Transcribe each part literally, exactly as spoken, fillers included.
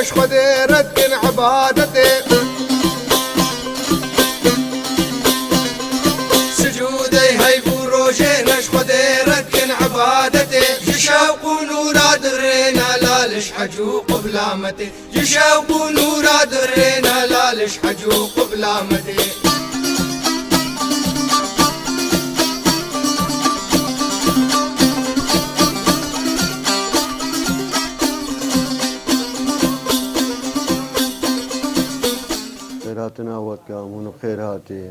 Ji Xwedê red kin ibadetê. Sicûdey heyv û rojê ne ji Xwedê red kin ibadetê. Ji şewq û nûra dirêne lal ji hec û qiblametê. Ji şewq û nûra dirêne lal ji hec û qiblametê. Xêrhatina we dike, em hûn bi xêr hatî.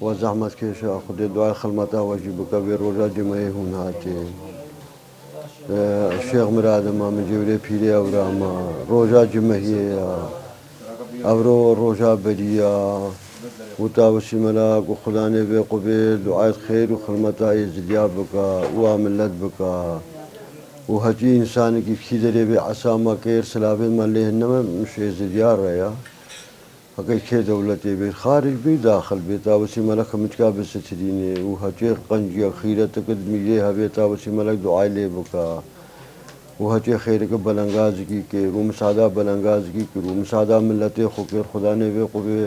We zehmetkêşa Xwedê duayê xilmeta we jî bike, vê roja cimeyê hûn hatî. Şêx Mirad ma min cêwrê pîrê ewra ma, roja cimehiyê ya. Evro roja berî ya. Û Tawusî Mela ku Xudanê vê qubê duayê xêr û xilmeta Êzidiya bika û a millet bika. Û heçî însanekî kî derê vê esama kêr silavên me lê neme, min ji Êzidiya re ya. Heke kê dewletê bê, xarij bê, daxil bê, Tawusî Mela ximiçka bisitirînê û heçê qenciya xîreteke di mîrê hevê Tawusî Mela duayê lê bika. Û heçê xêreke belengazikî kir û misada belengazikî kir û misada miletê xwe kir, Xudanê vê qubê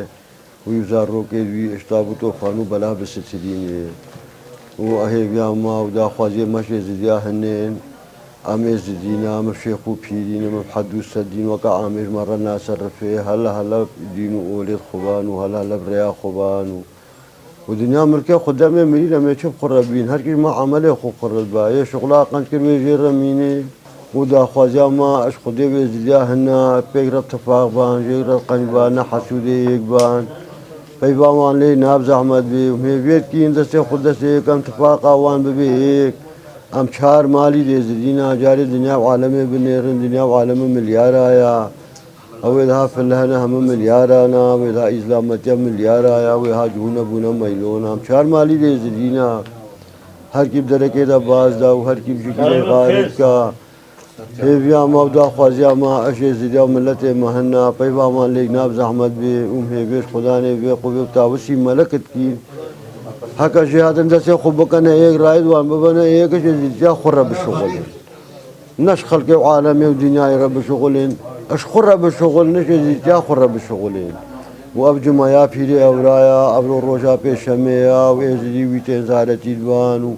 wî û zarokê wî ji tab û tofan û bela bisitirînê. Û hêviya me û daxwaziyê me ji Êzidiya hinên. Em Êzidî ne, em şêx û pîrî ne, em hed û sed dîn weke amêj me re naserifê, hele hele dîn û olê xwe ban û hele hele bi rêya xwe ban û, û dinya milkê xwe demê mirî ne, em ê çi bi xwe re bîn? Her kî ji me emelê xwe xwe re ba. Yê şixula qenc kir wê jê re mînê. Û daxwaziya me ji Xwedê û Êzidiya hina, pêk re tifaq ban, jêk re qenc ban, ne hesûdê yêk ban. Peyva wan lê nab zehmet bê. Hêviyê dikîn destê xwe destê yêk, em tifaqa wan bibe yêk. Em çar malî dê zidîna, carê dinya û alemê binêrin, dinya û alemê milyara ya. Ew ê daha file hene hemû milyara na, wê daha îzlametiya milyara ya, wê ha cihûne bûne meylona. Em çar malî dê zidîna. Her kî bi derekê de baz da û her kî bi jikî de xarê dika. Hêviya me û daxwaziya me, eşê zidya û miletê me hina, peyva wan lêk nab zehmet bê û hêvêş Xudanê vê qubê û Tawusî Melek dikîn. Heke jê hatin destê xwe bikene yek, rayid wan bibene yek, eşê zidya xwe re bişuxulin. Ne ji xelkê û alemê û dinyayê re bişuxulin, ji xwe re bişuxulin, ji êzîdiya xwe re bişuxulin. Û ev cuma ya pîrê ewra ya, evro roja pêşemê ya û êzidî wî tên zaretî diban û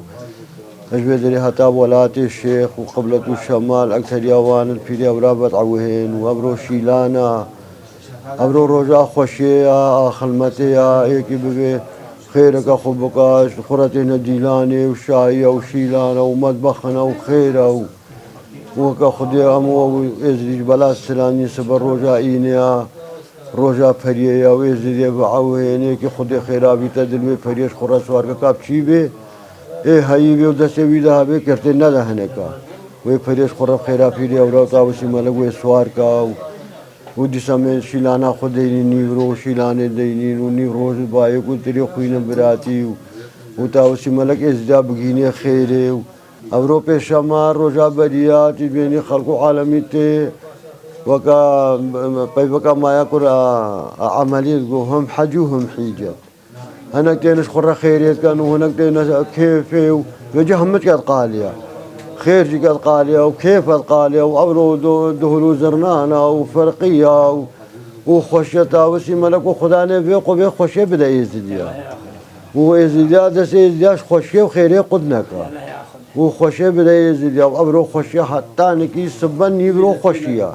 ji vê derê heta welatê şêx û qiblet û şemal, ekseriya wan li pîrê ewra vedewihên û evro şîlan a. Evro roja xweşiyê ya, a xilmetê ya, êkî bivê xêreke xwe bika, ji xwe re têne dîlanê û şayiya û şîlana û medbexina û xêra û weke Xwedê em û ew êzidî ji bela silandîn sibe roja înê ya, roja periyê ya û êzidê bi ew hênê ki Xwedê xêra bîte dil wê periyê ji xwe re siwar ke ka bi çî bê, ê heyî bê û destê wî de hebê kirtê nede hineka. Wê periyê ji xwe re xêra pîrê ewra û Tawusî Melek wê siwar ka û Û dîsa me şîlana xwe deynî nîvro, şîlanê deynîn û nîvro ji bayê ku tirê xwîne biratî û, û Tawusî Melek êzîda bigînê xêrê û evro pêşema roja beriya tî bênî xelk û alemî tê weka peyveka maya kur a, a emelî digo him hec û him hîce. Hinek tên ji xwe re xêrê dikin û hinek tên kêfê û vêca hemû tike diqaliya. Xêr jî ke diqaliya û kêf diqaliya û evro du-, duhul û zirnana û ferqiya û, û xweşiya Tawusî Melek û Xudanê vê qubê xweşiyê bide êzidiya. Û êzidiya destê êzidiya ji xweşiyê û xêrê qut neka. Û xweşiyê bide êzidiya û evro xweşiya heta nikî sibe nîvro xweşiya.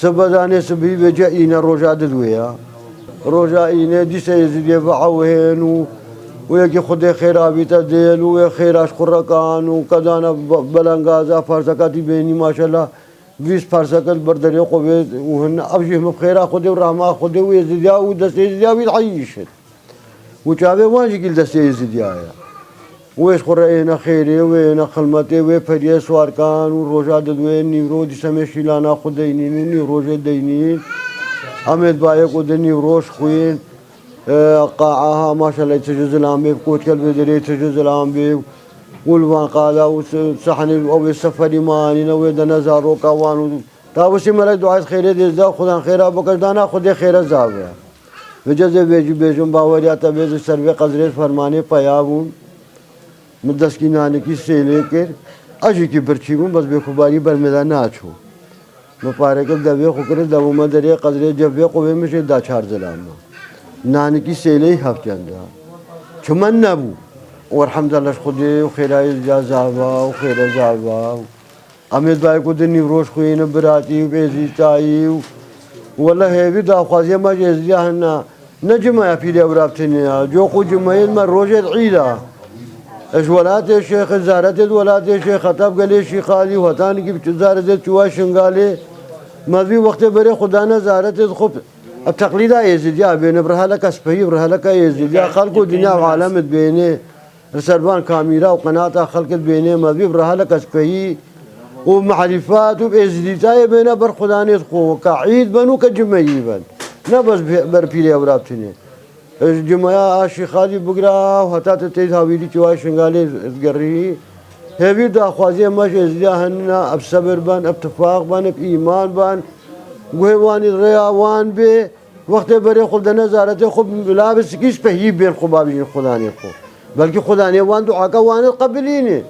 Sibe danê sibî vêce îne roja didwê ya. Roja îne dîse êzidiyê biewhên û, û yekî Xwedê xêra bîte dêl û wê xêra ji xwe re kan û kedane be-, belengaza parseka tî bênî maşallah vîst parseke li ber derê xwe bê û hin ev jî him bi xêra Xwedê û rehma Xwedê û êzidiya û destê êzidiya wî diheyîşin. Û çavê wan jî gîl destê êzidiya ye. Wê ji xwe re êne xêrê, wê êne xilmetê, wê periyê siwarkan û roja didwên nîvro dîsemê şîlana xwe deynîn û nîvrojê deynîn. Em ê di bayê ku di nîvro ji xwîn, e, qaa ha maşallah tije zilam bê, koçkel vê derê tije zilam bê û li van qada û se-, sehnê ew ê seferî manîne, wê dene zaroka wan û Tawusî Melek duayê xêrê dê zida, Xudan xêra bike, dana Xwedê xêre zabe. Vêce zê vê jî bêjim, baweriya te bê, ser vê qezrê fermanê peya bûm. Min destgî nanekî sêlê kir. Ez jî kî birçî bûm, bes bêxubarî ber min de naçû. Min parêkir devê xwe kir, devû me derê qedrê cevê xwe wê min jê da çar zilam me. Nanikî sêleyî hevkenda. Çimen nebû. Û elhemdulillah ji Xwedê û xêrayê ziya zava û xêre zava û Em ê dayik û di nîvroş xwînin, biratî û êzîdîtayî û wele hêvî daxwaziya me ji êzîdiya hene. Ne cimaya pîrê ewra bi tinê ya. Cox û cimayê me rojê di îd a. Ji welatê şêx, zaretê di welatê şêx, heta bi gelê şîxalî û heta nikî bi zaretê çûwa Şingalê. Me vî wextê berê xwe dane zaretê di xwe bi teqlîda êzîdiya bêne, bi reheleka spehî, bi reheleka êzîdiya, xelk û dinya û alem dibêne. Li ser van kamîra û qenata xelkê dibêne, me vî bi reheleke spehî û merîfet û êzîdîtayê bêne ber xudanê xwe, ke îd ben û ke cimeyî ben. Ne bes bi-, ber pîrê ewra bi tinê. Ji cimeya a Şîxalî bigira û heta tu tê hawîrî çiway Şingalê digerî. Hêvî daxwaziyê me ji êzîdiya hene, ev sebir ben, ev tifaq ben, ev îman ben. Guhê wanî rêya wan bê. Wextê berê xwe dene zaretê xwe, bila bi sikî spehî bên xwe babijin xudanê xwe. Belkî xudanê wan duaka wan ê qebilîne.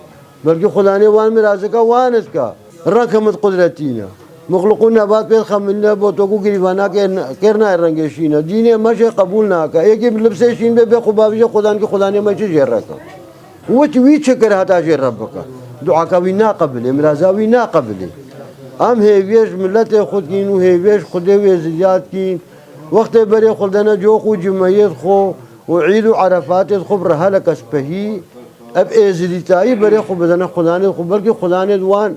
Belkî xudanê wan mirazika wan ê dika. Reng hemid qudretî ne. Muxluq û nebat pê xemilne bo to ku girîvana kêr, kêr nayê rengê şîne. Dînê me jê qebûl nake. Êkî bi libsê şîn bê, bê xwe babijê xudan ki xudanê me çi jê reke. Wit wî çi kir heta jê re bike. Duaka wî naqebilê, miraza wî naqebilê. Em hêviyê ji miletê xwe dikîn û hêviyê ji Xwedê wê zilya dikîn. Wextê berê xwe dene cox û cimeyê xwe û îd û erefatê xwe bi reheleke spehî, ev êzidîtayî berê xwe bidene xudanê xwe, belkî xudanê di wan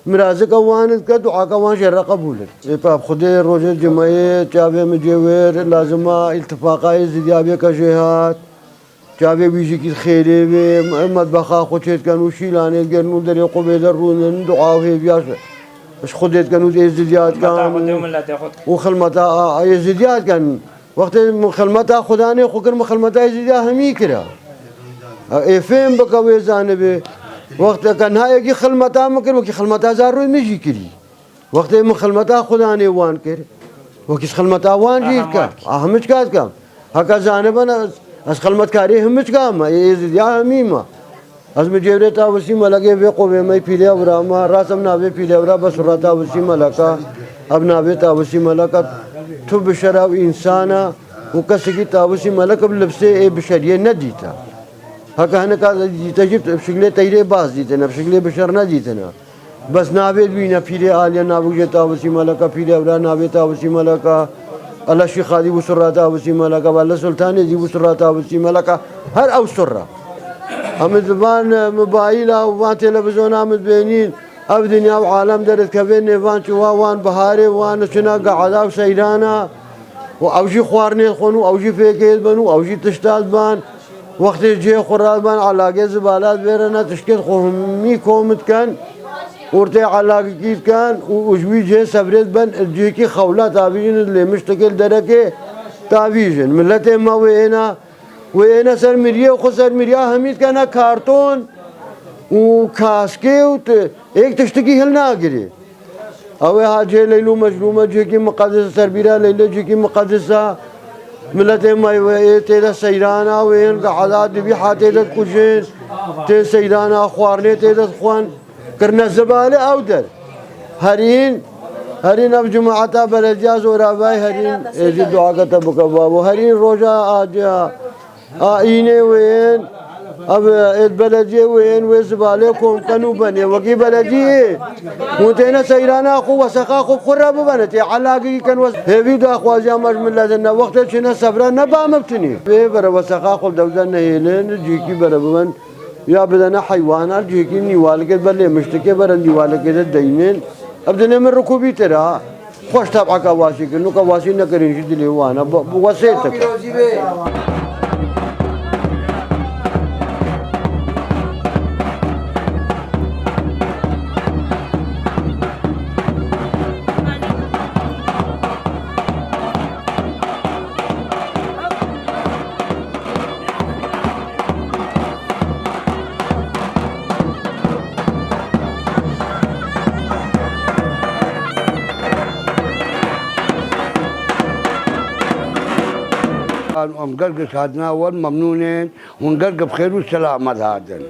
mirazika wan dike, duaka wan jê re qebûl in. Ê pa Xwedê rojê cimeyê çavê min cê wêr lazima îltifaqa êzidiya bêke jê hat. Çavê wî jî kî xêrê wê, em medbexa xwe çêdikin û şîlanê digerin û derê xwe bê derûnin, dua û hêviya ji, ji Xwedê dikin û êzidiya dikin Xilmeta Xwedê û û miletê xwe dikin. û xilmeta a, a êzidiya dikin. Wextê min xilmeta Xudanê xwe kir, min xilmeta êzidiya hemî kira. Ê fêm bike wê zanibê. Wexteke niha êkî xilmeta min kir, wekî xilmeta zarûyê min jî kirî. Wextê min xilmeta Xudanê wan kir, wekî ji xilmeta wan jî Aha, dike. wan kir. A hemû çika dikim. Heke zanibin ez, ez xilmetkarê hemû çika me, ê êzidiya hemî me. Ez min cêvrê Tawusî Melekê vê qovê me, pîlê ewra me, rast em navê pîlê ewra be surra Tawusî Meleka. Ev navê Tawusî Meleka tu bişera û însana û kesekî Tawusî Melek bi libsê ê bişeriyê nedîte. Heke hineka dîte jî bi şiklê teyrê baz dîtine, bi şiklê bişer nedîtine. Bes navê dibîne pîrê aliyê navûk jê Tawusî Meleka, pîrê ewra navê Tawusî Meleka. Ele Şîxalî û surra Tawusî Meleka, ele Sultanê zî û surra Tawusî Meleka. Her ew surra. Em di van mobayîla û van televîzyona min dibênîn, ev dinya û alem derdikeve nêvan çiwa wan biharê wan çina gehada û seyrana. Û ew jî xwarinê dixwin û ew jî fêkê dibin û ew jî tişta diban. Wextê cihê xwe radiban, elagê zibala divêrine, tiştê xwe hemî kom dikin, ortê elagikî dikin û, û ji wî cihê sevrê dibin, cihekî xewla tavîjin, lê miştekê li derekê tavîjin. Miletê me wê êna, wê êne ser miriyê xwe, ser miriya hemî dikene karton û kaskê û ti-, êk tiştekî hilnagirê. Ew ê ha cihê Leyl û Mecnûn me, cihekî miqedis e, serbîra Leylê cihekî miqedis e. Miletê me wê ê tê de seyrana, wê yên gehada dibî ha tê de dikujin. Tê seyrana, xwarinê tê de dixwin. Kirine zibalê ew der. Herîn, herîn ev cemaeta belediya zoravayî herîn êzî duake te bike babo. Herîn roja aciya. A înê wê yên, ev êd belediyê wê yên, wê zibalê kom ken û benê. Wekî belediyê, hûn têne seyrana xwe, wesexa xwe bi xwe re bibene. Tê elagî ken wes-, hêvî daxwaziya me ji milet ne. Wextê çêne sevre ne ba me bitinî. Vê bere wesexa xwe li dewze nehêlin, cîkî bere bibin. Ya bidene heywana, cîkî nîwalikê, belê miştikê bere nîwalikê de deynin. Ev dinê min rikubî tira. Xweş teb'eka wasî kirin û ke wasî nekirin jî dilê wan e. Bi, bi wesêt dike. Em gelek ji hatina we memnûn in, hûn gelek bi xêr û selamet hatin.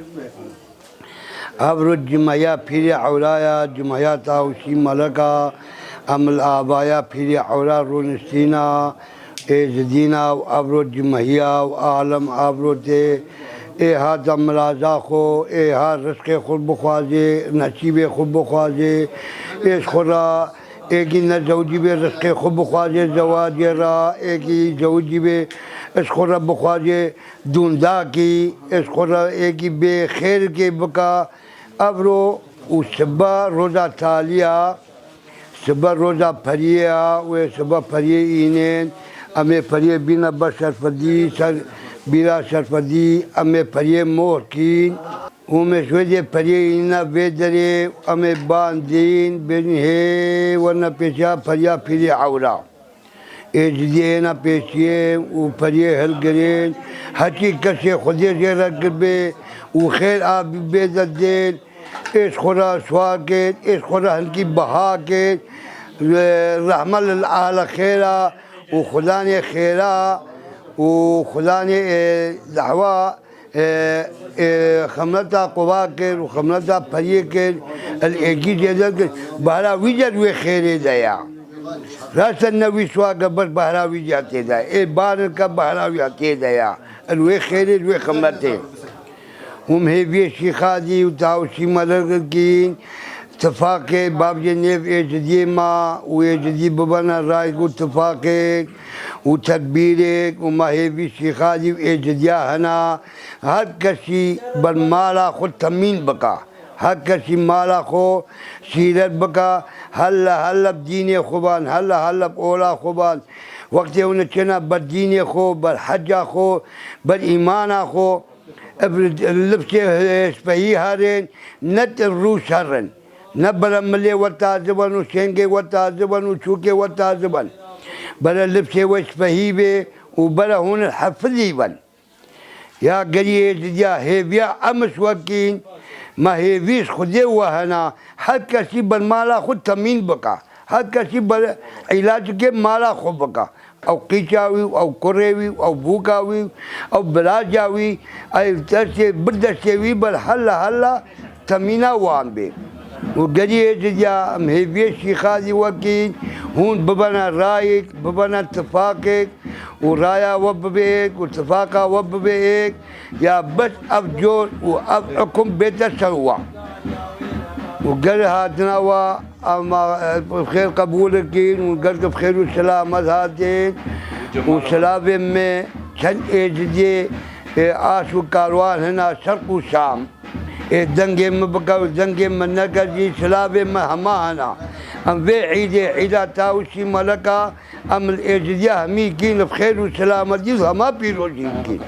Evro cimeya Pîrê Ewlaya, cimeya Tawusî Meleka, Em li avaya Pîrê Ewra rûniştîna, êzidîna û evro cimhiya û alem evro tê, ê ha demiraza xwe, ê ha rizqê xwe bixwazê, nesîbê xwe bixwazê, ê ji xwe re, êkî nezewicî bê rizqê xwe bixwazê zewacê re, êkî zewicî bê ji xwe re bixwazê dûndakî, ê ji xwe re êkî bê xêrikê bika. Evro û sibe roza talî ya, sibe roza periyê ya, wê sibe periyê înên, em ê periyê bîne ber Şerfedî, ser bîra Şerfedî, em ê periyê moh kîn. Û me ji wê dê periyê înine vê derê, em ê bandîn, bêjin hê werine pêşiya periya Pîrê Ewra. Êzidiyê hêna pêşiyê û periyê hilgirên, heçî kesê Xwedê jê re kiribê û xêr a bê derdên, ê ji xwe re siwa kên, ê ji xwe re hinkî biha kên, rehme lil ahla xêra û xudanê xêra û xudanê, e, dehwa, e, e, xemleta quba kir û xemleta periyê kir, el êkî zêde kir, bahra wî de wê xêrê de ya. Rasten ne wî siwa ke bes bahra wî ya tê de. Ê barin ke bahra wî ya tê de ya. El wê xêrê, wê xemletê. Hûn hêviyê Şîxadî û Tawusî Melekîn, tifaqê bavcê nêv êzidiyê ma û êzidî bibene rayek û tifaqêk û tedbîrêk û ma hêvî Şîxadî û êzidiya hena, her kesî ber mala xwe temîn bika. Her kesî mala xwe sîret bika, helle helle bi dînê xwe ban, helle helle bi ola xwe ban. Wextê hûn çêna ber dînê xwe, ber heca xwe, ber îmana xwe, ev libsê spehî herin, ne ti rû şer in. Ne bere milê we tazibin û şêngê we tazibin û çûkê we tazibin. Bere libsê we spehî bê û bere hûn hefizî bin. Ya geriyê didiya hêviya em ji wekîn, me hêvî ji Xwedê we hena, her kesî ber mala xwe temîn bika, her kesî ber îlacikê mala xwe bika. Ew qîça wî û ew kurê wî û ew bûka wî û ew biraja wî, ew destê, bir destê wî ber hela hela temîna wan bê. Û geriyê didiya em hêviyê Şîxadî wekîn, hûn bibene rayek, bibene tifaqek, û raya we bibe êk û tifaqa we bibe êk, ya bes ev cor û ev hukum bête ser we. Û ger hatina we, em, e, bi xêr qebûl dikin û ger bi xêr û selamet hatin û silavên me çend êzidiyê, e, aş û karwan hina şerq û şam. Ê dengê min bike û dengê min neke jî, silavê min hema hene. Em vê îdê, îda Tawusî Meleka, em li êzidiya hemî kîn bi xêr û selametî û hema pîrozî kîn.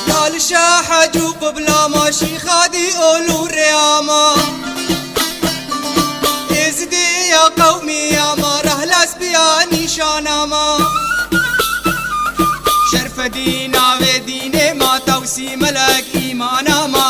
Lal Şah Hecû qibla ma, Şîxadî ol û rêya ma. Êzidê ya qewmiya ma, rehlas biya nîşana ma. Şerfedî navê dînê ma, Tewsî melek îmana ma.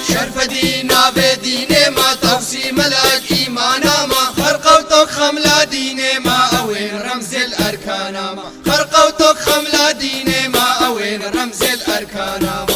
Şerfedî navê dînê ma, Tewsî melek îmana ma. Xerqewtok xemla dînê ma, ew ên remzê li erkana ma. Xerqewtok xemla dînê ma, ew ên remzê li erkana ma.